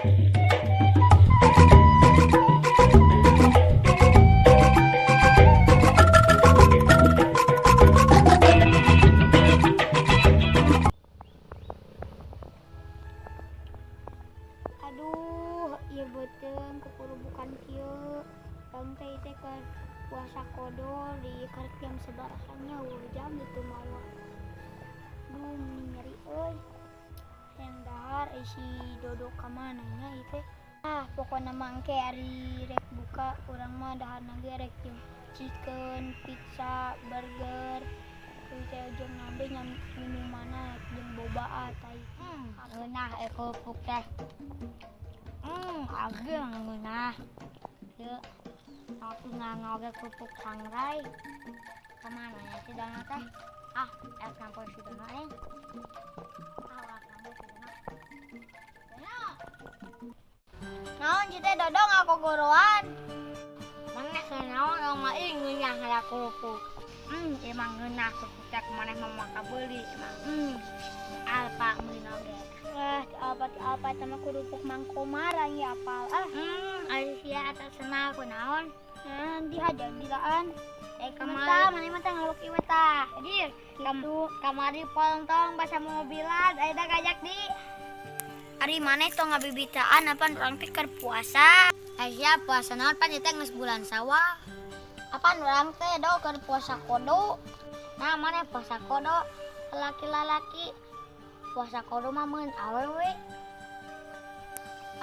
Aduh, ieu beuteung kukurubukan kieu. Urang teh ieu teh keur puasa qodho di karek jam sabaraha nya eueuh jam teu mawa. Duh, meni nyeri euy. Hayang dahar ai si Dodo ka mana nya ieu teh. Ah, pokona mah engke ari rek buka urang mah daharna ge rek jeung chicken, pizza, burger, tuluy teh jeung naon deui nya minumanna jeung boba tai. Ngeunah kerupuk teh. Ageng ngeunah. Ieu aku nganggo kerupuk sangrai. Kamana nya si Dono teh? Ah, ek nyamper si Dono euy. Ah, ulah nyamper si Dono. Dono. Naon si teh Dodo ngakogoroan? Maneh naon urang mah ih ngeunah ngala kerupuk. Emang ngeunah kerupuk teh maneh mah moal kabeuli emang. Alpa meuli oge. Wah, ti Alpa ti Alpa eta mah kerupuk Mang Komar anjing apal ah. Ari sia eta senal kunaon? Nah, dihajar dilaan. Kamari Maneh mah teh ngaluk ieu tah. Jadi, Gitu. Kamari pontong basa mobilan, ayeuna ngajak di. Ari maneh tong ngabibitaan apan urang teh keur puasa. Sia puasa naon pan ieu teh geus bulan Sawal. Apan urang teh do keur puasa qodho. Nah, maneh puasa qodho, lalaki-lalaki. Puasa qodho mah meun awewe.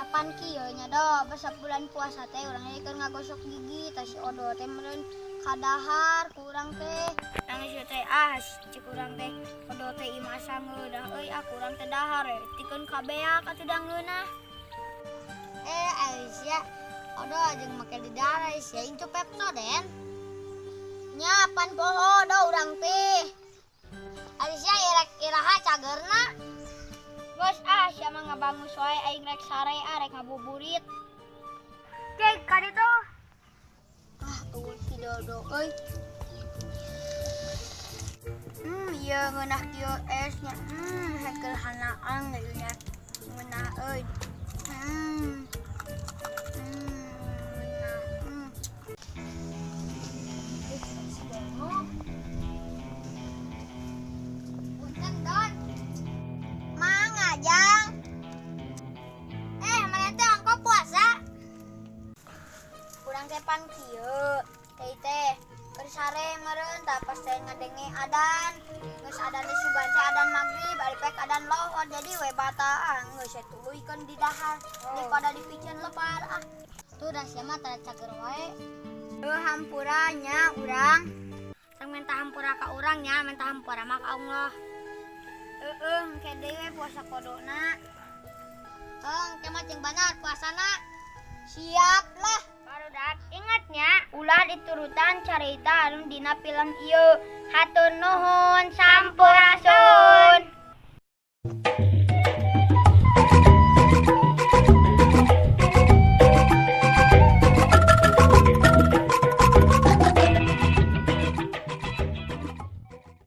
Apan kieu nya do, basa bulan puasa teh urang ge keur ngagosok gigi, tah si Odo teh meureun kadahar ku urang teh. Nangis ieu teh ah, cik urang teh Odo teh imah asa ngeunah euy, ah ku urang teh dahar we, tikeun kabeak atuh da ngeunah. Ari sia Odo jeung make di dahar ari sia incu Pepsodent. Nya pan poho do urang teh. Ari sia irek iraha cagerna. Geus ah sia mah ngabangus wae aing rek sare ah rek ngabuburit. Cek ka ditu. Ah, eueuh si Dodo euy. Ieu ngeunah kieu esnya. Hekel hanaan ieu nya. Ngeunah euy. Ngeunah. Si Dono. Punten Don. Mangga Jang. Maneh teh ongko puasa? Urang teh pan kieu. Teh teh keur sare meureun tah pas teh ngadenge adan. Geus adan teh sugan teh adan magrib, ari pek adan lohor jadi we batal ah geus we tuluykeun di dahar daripada dipiceun lebar ah. Tuh dah sia mah tara cager wae. Heuh hampura nya urang. Tong minta hampura ka urang nya, minta hampura mah ka Allah. Heueuh engke deui we puasa qodhona. Heuh, engke mah jeung banar puasana. Siap lah. Barudak ingat nya ulah diturutan carita anu dina film ieu. Hatur nuhun sampurasun.